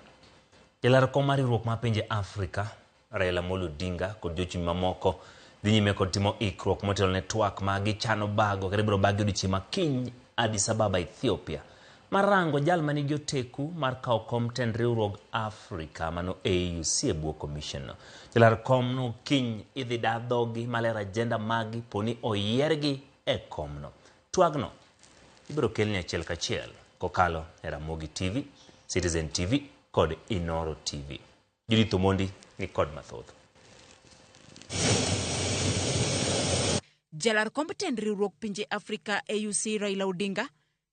[SPEAKER 1] Jalar kom mar riwruok mar pinje Afrika, Raila Amolo Odinga kod jochung' mamoko dhi nyime kod timo ikruok motelo ne twak ma gichano bago kata ibiro bagi odiochieng' ma kiny Addis Ababa, Ethiopia. Mar rango jal manigi oteku mar kawo kom tend riwruog Afrika mano AUC e bwo commission. Jalar kom no kiny idhi da dhogi maler agenda magi poni oyiergi e komno. Twagno ibiro kelni achiel kachiel kokalo e Ramogi TV, Citizen TV kod Inoro TV. Judith Omondi ni kod mathoth.
[SPEAKER 9] Jalar komb tend riwruok pinje Afrika AUC Raila Odinga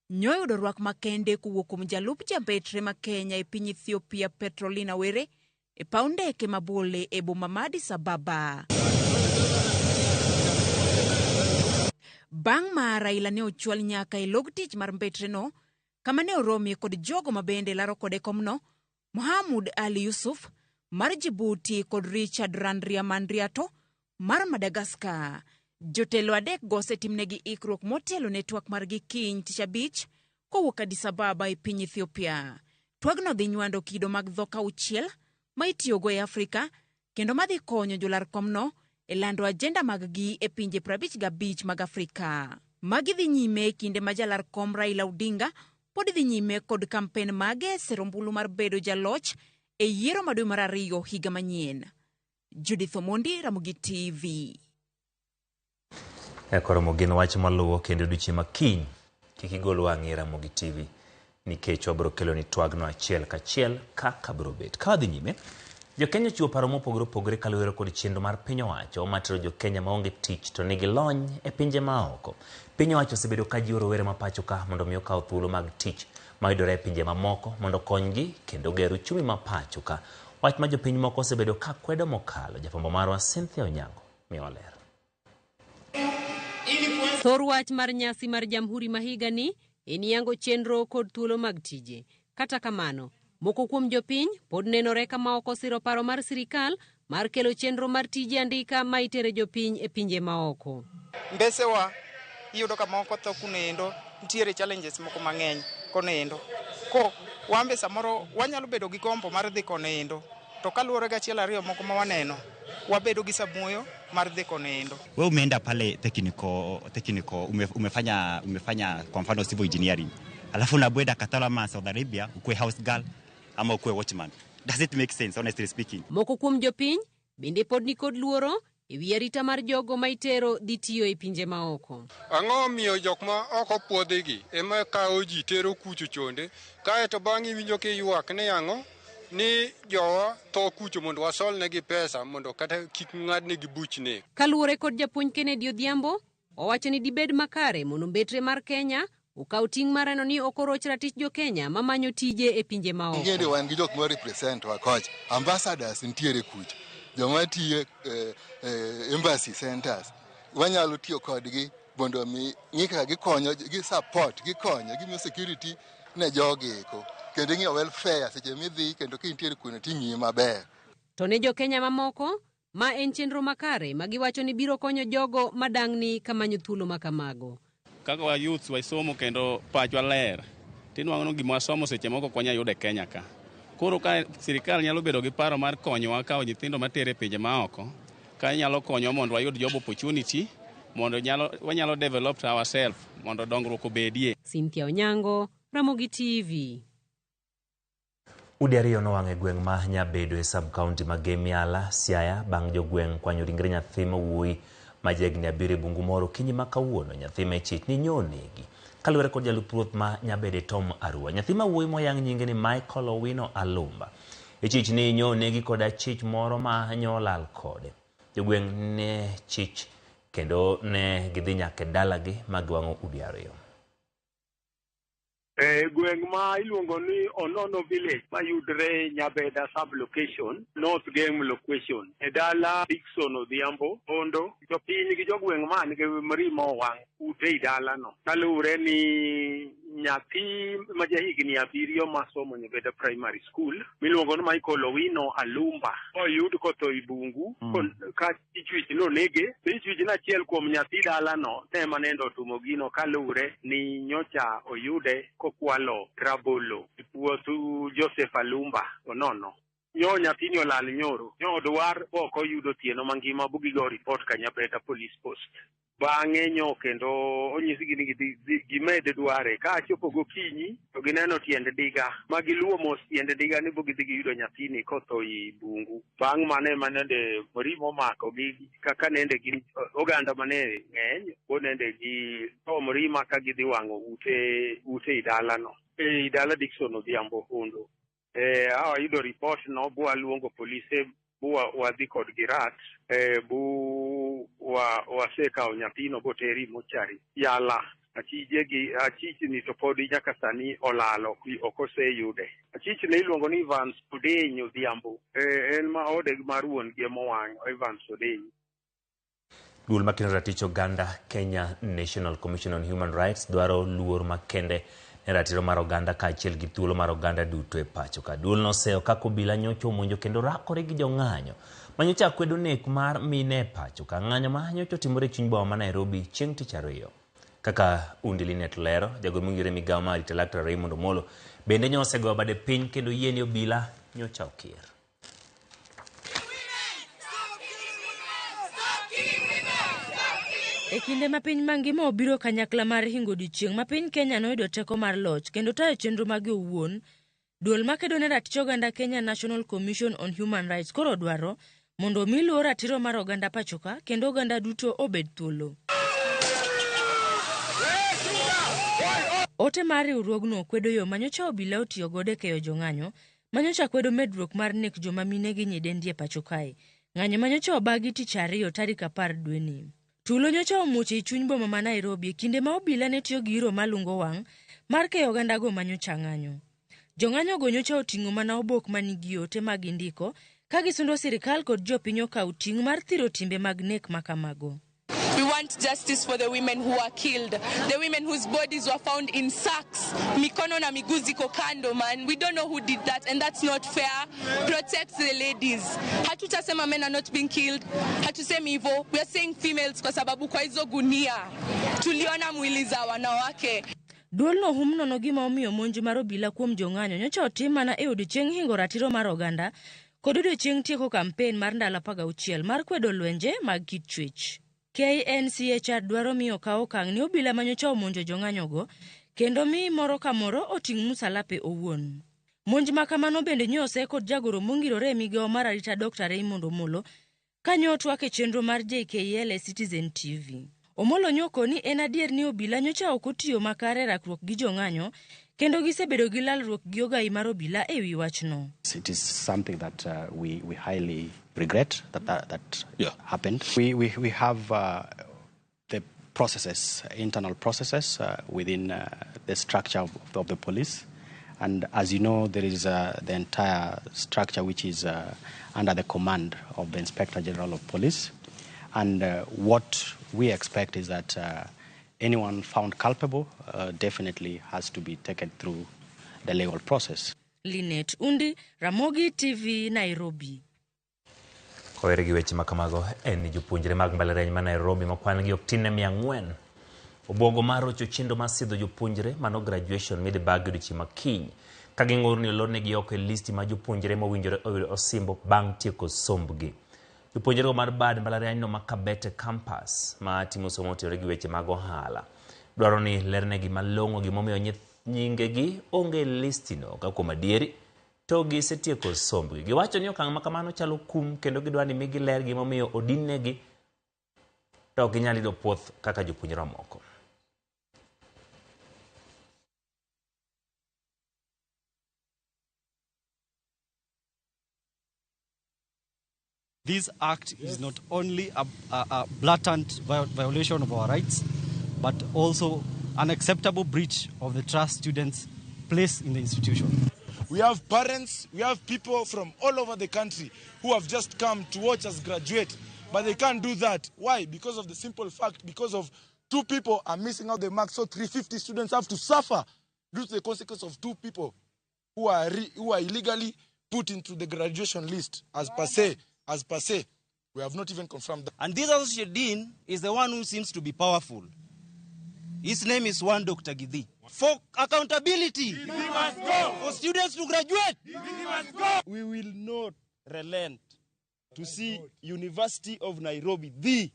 [SPEAKER 9] nyoyudo rwak makende kowuok kuom jalup jambetre ma Kenya e piny Ethiopia Petrolina Were e paw ndeke ma Bole e boma ma Addis Ababa. Bang' ma Raila ne ochwal nyaka e log tich mar mbetreno kama ne oromie kod jogo ma bende laro kode komno, Mohamud Ali Yusuf mar Djibouti kod Richard Randriamandriato mar Madagascar. Jotelo adek go osetimnegi ikruok motelo ne twak margi kiny tich abich kowuok Addis Ababa e piny Ethiopia. Twagno dhi nywando kido mag dhok auchiel ma itiyogo e Afrika kendo madhi konyo jolar komno e lando ajenda maggi e pinje 55 mag Afrika. Magi dhi nyime e kinde ma jalar kom Raila Odinga pod dhi nyime kod kampen mage e sero ombulu mar bedo jaloch e yiero ma dwe mar ariyo higa manyien. Judith Omondi, Ramogi TV.
[SPEAKER 1] Koro gin wach maluwo kendo odiochieng' ma kiny kik igol wang'i e Ramogi TV nikech wabiro keloni twagno achiel kachiel kaka biro bet. Ka wadhi nyime, Jo-Kenya ochiwo paro mopogore opogore kaluwore kod chenro mar piny owacho matero jo-Kenya maonge tich to nigi lony e pinje maoko. Piny owacho osebedo ka jiwo rowere ma pacho ka mondo mi okaw thuolo mag tich mayudore e pinje mamoko mondo okonygi kendo ger uchumi ma pacho ka. Wach ma jopiny moko osebedo ka kwedo mokalo. Jafwambo marwa Cynthia Onyango miyowa ler.
[SPEAKER 10] Thor wach mar nyasi mar Jamhuri ma higani en yango chenro kod thuolo mag tije. Kata kamano, moko kuom jopiny pod nenore kama ok osiro paro mar sirikal mar kelo chenro mar tije andika ma itere jopiny e pinje maoko.
[SPEAKER 12] Mbesewa iyudo ka moko tho kunendo, nitiere challenges moko mang'eny konendo. Ko wambe samoro wanyalo bedo gi gombo mar dhi konendo, to kaluwore gi achiel ariyo moko ma waneno, wabedo gi samuoyo mar dhi konendo.
[SPEAKER 13] Wewe umeenda pale technical umefanya kwa mfano civil engineering, alafu unabwenda Qatar ama Saudi Arabia ukuwe house girl ama ukuwe watchman. Does it make sense, honestly speaking?
[SPEAKER 10] Moko kuom jopiny bende pod nikod luoro e wi arita mar jogo ma itero dhi tiyo e pinje maoko.
[SPEAKER 14] Ang'o miyo jok ma ok opuodhigi ema kawo ji tero kucho chonde, kaeto bang'e iwinjo kiywak ni ang'o ni jowa tho kucho mondo wasolnegi pesa mondo kata kik ng'adnegi buch nek.
[SPEAKER 10] Kaluwore kod japuonj Kennedy Odhiambo, owacho ni dibed makare mondo mbetre mar Kenya okaw ting' mar neno ni ok oroch ratich jo-Kenya mamanyo tije e pinje maoko.
[SPEAKER 15] Ing'eyo wan gi jok ma represent wa kocha, ambassadors nitiere kucho, joma tiyo embassy centers, wanyalo tiyo kodgi mondo mi ng'i kaka gikonyo, gi support, gikonyo, gimiyo security ne jogi eko, kendo ing'iyo welfare seche midhi kendo ka intiere kuno ting'iyi maber.
[SPEAKER 10] To ne jo-Kenya mamoko, ma en chenro makare ma giwacho ni biro konyo jogo madang'ni kamanyo thuolo ma kamago.
[SPEAKER 16] Kaka wa youths wasomo kendo pachwa ler, tinwang'o ni gima wasomo seche moko ok wanyal yudo e Kenya ka. Koro ka sirikal nyalo bedo gi paro mar konyowa kawo nyithindo matere e pinje maoko, ka nyalo konyowa mondo wayud job opportunity, mondo wanyalo develop ourselves mondo dongruok obedie.
[SPEAKER 10] Cynthia Onyango, Ramogi TV.
[SPEAKER 1] Udi ariyo nowang' e gweng' ma Nyabedo e sub-county ma Gemiala, Siaya, bang' jogweng' kwanyo ringre nyathi ma wuoyi ma jahigni 7 e bungu moro okinyi ma kawuono. Nyathi ma ichich ni nyonegi. Kaluwore kod jalup ruoth ma Nyabede Tom Arua, nyathi ma wuoyi moyang nyinge ni Michael Owino Alumba. Ichich ni nyonegi kod achich moro ma nyolal kode. Jogweng' ne chich kendo ne gidhi nyaka e dalagi ma giwang'o udi ariyo.
[SPEAKER 17] E gweng' ma iluongo ni Onono Village mayudre Nyabeda sub-location, North Game location, e dala Dickson Odhiambo, Ondo, jopiny gi jogweng' man gi mrima owang' ute i dalano. Kaluwore ni nyathi ma jahigni 7 masomo Nyabeda Primary School miluongo ni Michael Owino Alumba oyud kotho i bungu ka ichwich nonege. To ichwich ni achiel kuom nyathi dalano tema nende otimo gino kaluwore ni nyocha oyude kokwalo rabolo e puoth Joseph Alumba Onono. Nyo nyathini olal nyoro. Nyo dwar ok oyudo otieno mangima bu gigo report ka Nyabeda Police Post. Bang'e nyo kendo onyisgi ni gimed dware. Ka achopo gokinyi to gineno tiend diga ma giluwo mos tiend diga ni bo gidhi giyudo nyathini kotho i bungu. Bang' mano ema nende mrima omako gi kaka nende gin oganda mane ng'eny bo nende gi to mrima ka gidhi wang'o ute i dalano. E dala Dickson Odhiambo Ondo. Ayudo report no bu aluongo polise bu wadhi kodgi rat, bu wasekawo nyathino boteri mochari yala. Achichni to podi nyaka sani olal, ok oseyude. Achichne iluongo ni Evans Odeny Odhiambo. En ma ode mar wuon gi emowang', Evans Odeny.
[SPEAKER 1] Duol makeno ratich oganda Kenya National Commission on Human Rights dwaro luor makende ne ratiro mar oganda kaachiel gi thuolo mar oganda duto e pacho ka. Duol noseyo kaka obila nyocha omonjo kendo rakore gi jong'anyo ma nyocha kwedo nek mar mine e pacho ka. Ng'anyo ma nyocha otimore e chuny boma ma Nairobi chieng' tich ariyo. Kaka Undi Linet lero, jagol mong'ere migawo mar arita Laktar Raymond Omolo bende nyo osegoyo bade piny kendo yie ni obila nyocha okier.
[SPEAKER 4] E kinde ma piny mangima obiro kanyakla mar hingo odiechieng' ma piny Kenya noyudo teko mar loch kendo tayo chenro mage owuon, duol makedo ne ratich oganda Kenya National Commission on Human Rights koro dwaro mondo omi luor ratiro mar oganda pachoka kendo oganda duto obed thuolo. Ote mar riwruogno kwedo yo manyocha obila otiyo godo e keyo jong'anyo manyocha kwedo medruok mar nek joma mine gi nyidendi e pacho kae. Ng'anyo manyocha obagi tich ariyo tarik 10 dweni. Tulo nyocha omuoch ei chuny boma ma Nairobi e kinde ma obila ne tiyo gi iro malungo wang' mar keyo ogandago manyocha ng'anyo. Jong'anyogo nyocha oting'o mana obok manigi ote ma gindiko ka gisundo sirikal kod jopiny okaw ting' mar thiro timbe mag nek ma kamago.
[SPEAKER 11] We want justice for the women who were killed, the women whose bodies were found in sacks. Mikono na miguu ziko kando, man. We don't know who did that, and that's not fair. Protect the ladies. Hatutasema men are not being killed. Hatusemi hivyo. We are saying females kwa sababu kwa hizo gunia tuliona mwili za wanawake.
[SPEAKER 4] Duolno hum nono gima omiyo monj mar obila kuom jong'anyo nyocha otim mana e odiechieng' hingo ratiro mar oganda kod odiechieng' tieko kampen mar ndalo 16 mar kwedo lwenje mag kit chwech. KNCHR dwaro miyo okaw okang' ni obila manyocha omonjo jong'anyogo kendo mi moro ka moro oting' musalape owuon. Monj ma kamano bende nyo ose kod jagoro mongirore e migawo mar arita Dr. Raymond Omolo kanyo otwak e chenro mar JKL e Citizen TV. Omolo nyoko ni en adier ni obila nyocha ok otiyo makare e rakruok gi jong'anyo kendo gisebedo gi lalruok gi ogai mar obila e wi wachno.
[SPEAKER 18] It is something that we highly regret that happened. We have the processes, internal processes within the structure of the police. And as you know, there is the entire structure which is under the command of the Inspector General of Police. And what we expect is that anyone found culpable definitely has to be taken through the legal process.
[SPEAKER 4] Linet Undi, Ramogi TV, Nairobi.
[SPEAKER 1] Kowere gi weche makamago en ni jopuonjre mag mbalariany ma Nairobi ma kwan gi ok tin ne 400 obwogo mar rocho chenro mar sidho jopuonjre mano graduation midhi bagi odiochieng' ma kiny ka ging'ur ni olornegi oko e listi mar jopuonjre mowinjore oyud osimbo bang' tieko sombgi. Jopuonjrego mar bad mbalariany no ma Kabete campus ma timo somo otenore gi weche mag ohala dwaro ni lernegi malong'o gimomiyo nyingegi onge e listino ka kuom adieri to gisetieko sombgi. Giwacho ni okang' ma kamano chalo kum kendo gidwa ni migi ler gimomiyo odinnegi to ok ginyal yudo puoth kaka jopuonjre mamoko.
[SPEAKER 19] This act is not only a blatant violation of our rights, but also an acceptable breach of the trust students place in the institution.
[SPEAKER 20] We have parents, we have people from all over the country who have just come to watch us graduate, but they can't do that. Why? Because of the simple fact, because of 2 people are missing out the marks, so 350 students have to suffer due to the consequence of 2 people who are illegally put into the graduation list as per se. As per se, we have not even confirmed that.
[SPEAKER 21] And this associate dean is the one who seems to be powerful. His name is one Dr. Gidi. For accountability,
[SPEAKER 20] Gidi must go.
[SPEAKER 21] For students to graduate,
[SPEAKER 20] Gidi must go.
[SPEAKER 23] We will not relent to see University of Nairobi, the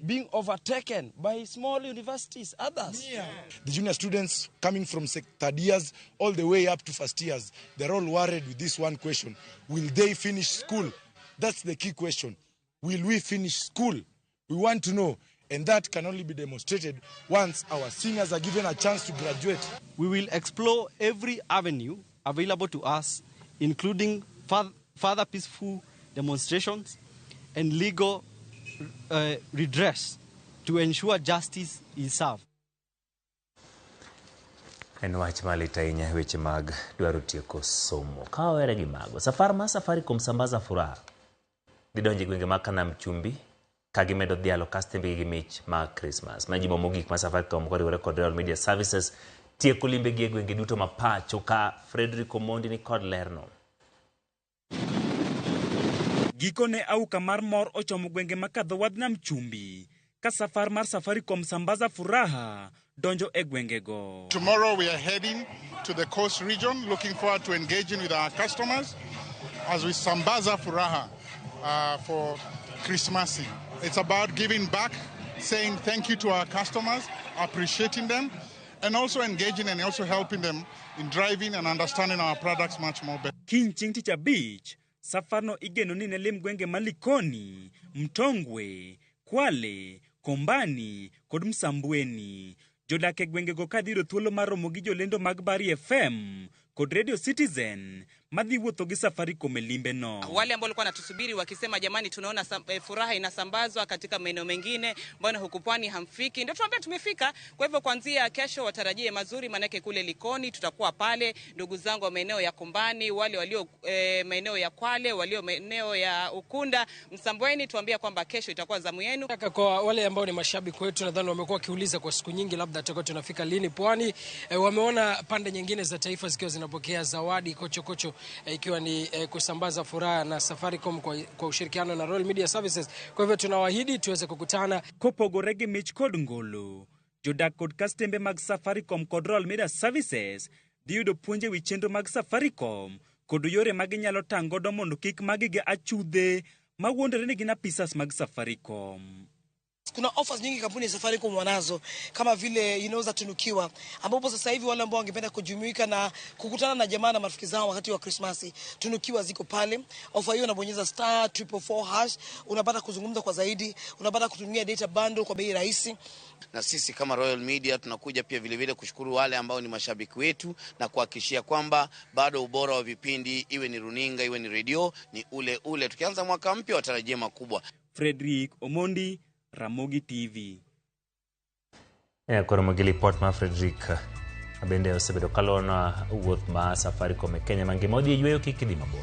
[SPEAKER 23] being overtaken by small universities, others.
[SPEAKER 20] Yeah. The junior students coming from third years all the way up to first years, they're all worried with this one question. Will they finish school? That's the key question. Will we finish school? We want to know. And that can only be demonstrated once our seniors are given a chance to graduate.
[SPEAKER 19] We will explore every avenue available to us, including further peaceful demonstrations and legal redress to ensure justice is served.
[SPEAKER 1] En wach malit ahinya weche mag dwaro tieko somo. Ka wawere gi mago, safar mar Safaricom Sambaza Furaha dhi donjo e gwenge mag Kanam Chumbi ka gimedo dhialo kastembegi gi mich mag Christmas. Ma juma mogik ma Safaricom koriwore kod Royal Media Services tieko limbegi e gwenge duto ma pacho ka Frederick Omondi ni kod lerno.
[SPEAKER 24] Gikone auka mar mor ochomo gwenge ma kadho wadh Nam Chumbi
[SPEAKER 2] ka safar mar Safaricom Sambaza Furaha donjo e gwengego.
[SPEAKER 5] Tomorrow we are heading to the coast region, looking forward to engaging with our customers as we Sambaza Furaha for Christmas. It's about giving back, saying thank you to our customers, appreciating them, and also engaging and also helping them in driving and understanding our products much more better.
[SPEAKER 2] Kiny chieng' tich abich, safarno igeno ni ne lim gwenge ma Likoni, Mtongwe, Kwale, Kombani kod Msambweni. Jodak e gwengego ka dhi yudo thuolo mar romo gi jolendo mag Bari FM kod Radio Citizen madhi wuotho gi Safaricom e limbeno.
[SPEAKER 11] Wale ambao walikuwa wanatusubiri wakisema jamani, tunaona furaha inasambazwa katika maeneo mengine, mbona huku pwani hamfiki? Ndio tunaambia tumefika. Kwa hivyo kuanzia kesho watarajie mazuri, manake kule Likoni tutakuwa pale, ndugu zangu wa maeneo ya Kombani, wale walio maeneo ya Kwale, walio maeneo ya Ukunda, Msambweni, tuambia kwamba kesho itakuwa zamu yenu.
[SPEAKER 6] Kwa wale ambao ni mashabiki wetu, nadhani wamekuwa wakiuliza kwa siku nyingi, labda tutakuwa tunafika lini pwani. Wameona pande nyingine za taifa zikiwa zinapokea zawadi kochokocho, ikiwa ni kusambaza furaha na Safaricom kwa ushirikiano na Royal Media Services. Kwa hivyo tunawaahidi tuweze kukutana.
[SPEAKER 2] Kopogore gi mich kod ngolo, jodak kod kastembe mag Safaricom kod Royal Media Services dhi yudo puonj ewi chenro mag Safaricom kod yore ma ginyalo tang' godo mondo kik magi gi achudhe mawuondore ni gin apisas mag Safaricom.
[SPEAKER 27] Kuna offers nyingi kampuni ya Safaricom wanazo kama vile inaweza tunukiwa, ambapo sasa hivi wale ambao wangependa kujumuika na kukutana na jamaa na marafiki zao wakati wa Krismasi, tunukiwa ziko pale. Ofa hiyo unabonyeza *444# unapata kuzungumza kwa zaidi, unapata kutumia data bundle kwa bei rahisi.
[SPEAKER 22] Na sisi kama Royal Media tunakuja pia vile vile kushukuru wale ambao ni mashabiki wetu na kuhakikishia kwamba bado ubora wa vipindi, iwe ni runinga iwe ni redio, ni ule ule. Tukianza mwaka mpya watarajie makubwa.
[SPEAKER 2] Frederick Omondi, Ramogi TV.
[SPEAKER 1] Koro gi lipot ma Frederick bende osebedo kalona wuoth ma Safaricom e Kenya mangima odhi e yweyo kik idhi mabor.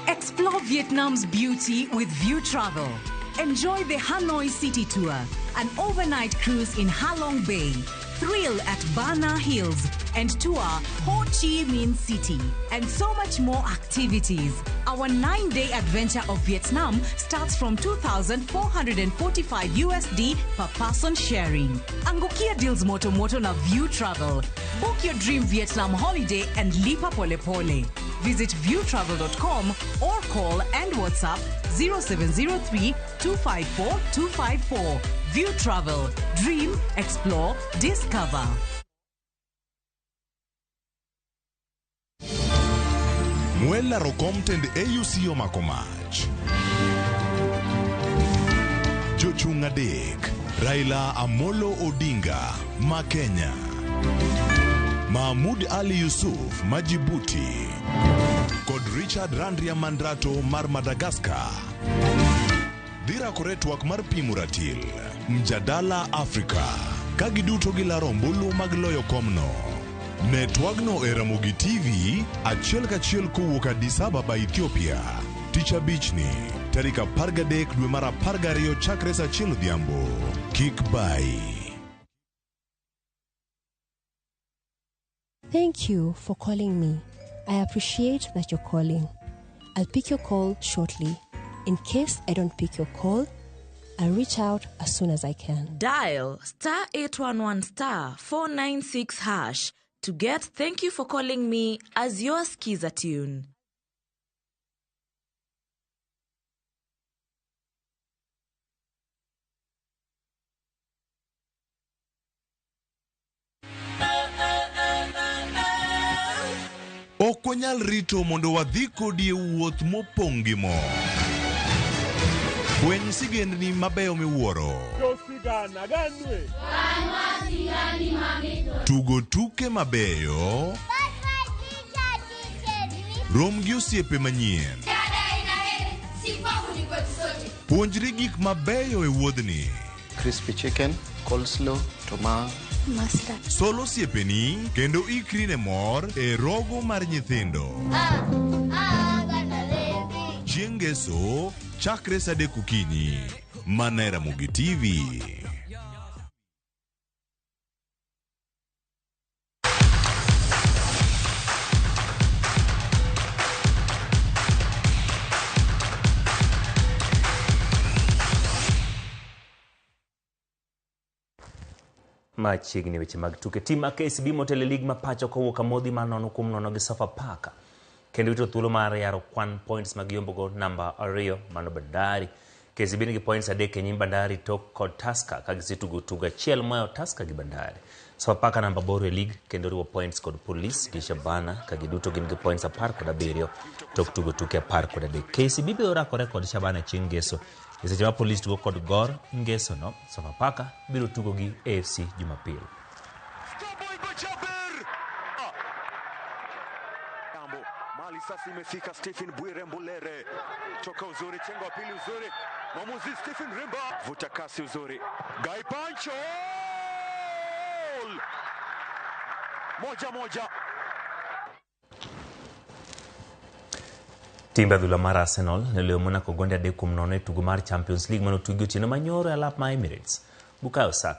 [SPEAKER 24] Explore Vietnam's beauty with View Travel. Enjoy the Hanoi City Tour, an overnight cruise in Halong Bay, thrill at Bana Hills, and tour Ho Chi Minh City, and so much more activities. Our 9-day adventure of Vietnam starts from $2,445 USD per person sharing. Angukia deals moto moto na View Travel. Book your dream Vietnam holiday and lipa pole pole. Visit viewtravel.com or call and WhatsApp 0703 254 254. View Travel. Dream, explore, discover.
[SPEAKER 3] Mwela rokomtend AUC omako mach. Jochung' adek, Raila Amolo Odinga ma Kenya, Mahmoud Ali Yusuf ma Djibouti kod Richard Randriamandrato mar Madagascar. Dhi rakore twak mar pimo ratil, Mjadala Afrika, ka giduto gilaro ombulu mag loyo komno. Ne twagno e Ramogi TV achiel kachiel kowuok Addis Ababa, Ethiopia. Tich abichni, tarik 13 dwe mar 12 chakre saa 1 odhiambo. Kik bai.
[SPEAKER 25] Thank you for calling me. I appreciate that you're calling. I'll pick your call shortly. In case I don't pick your call, I'll reach out as soon as I can.
[SPEAKER 4] Dial *811 *496# to get Thank You for Calling Me as your Skiza tune.
[SPEAKER 3] Ok wanyal rito mondo wadhi kodi e wuoth mopong' gi mor. Fweny sigendni mabeyo miwuoro. Tugo tuke mabeyo. Rom gi osiepe manyien. Puonjri gik mabeyo e wuodhni.
[SPEAKER 26] Crispy chicken, coleslaw, tomato.
[SPEAKER 3] Sol osiepeni kendo ikri ne mor e rogo mar nyithindo. Chieng' Ngeso chakre saa 3 okinyi. Mana e Ramogi TV.
[SPEAKER 1] Machiegni weche mag tuke. Tim mar KCB motelo e lig ma pacho kowuok amodhi mar 0-0 gi Sofapaka. Kendo wito thuolo mar yaro kwan points mag yombogo namba 2 mano Bandari. KCB nigi points 3 e nyim Bandari tok kod Tusker ka gisetugo tugo achiel moyo Tusker gi Bandari. Sofapaka namba 8 e lig kendo riwo points kod Police gi Shabana ka giduto gin gi points 17 tok tugo tuke 13. KCB biro rakore kod Shabana chieng' Ngeso. E seche ma Police tugo kod Gor Ngeso no, Sofapaka biro tugo gi AFC Jumapil.
[SPEAKER 7] Mali sasa imefika Stephen Bwire Mbulere toka uzuri, chengo wa pili uzuri, mwamuzi Stephen Rimba vuta kasi uzuri, Guy Pancho 1-1.
[SPEAKER 1] Timbe adhula mar Arsenal ne oloyo Monaco gonde 3-0 e tugo mar Champions League manotugi otieno manyoro e alap ma Emirates. Bukayo Saka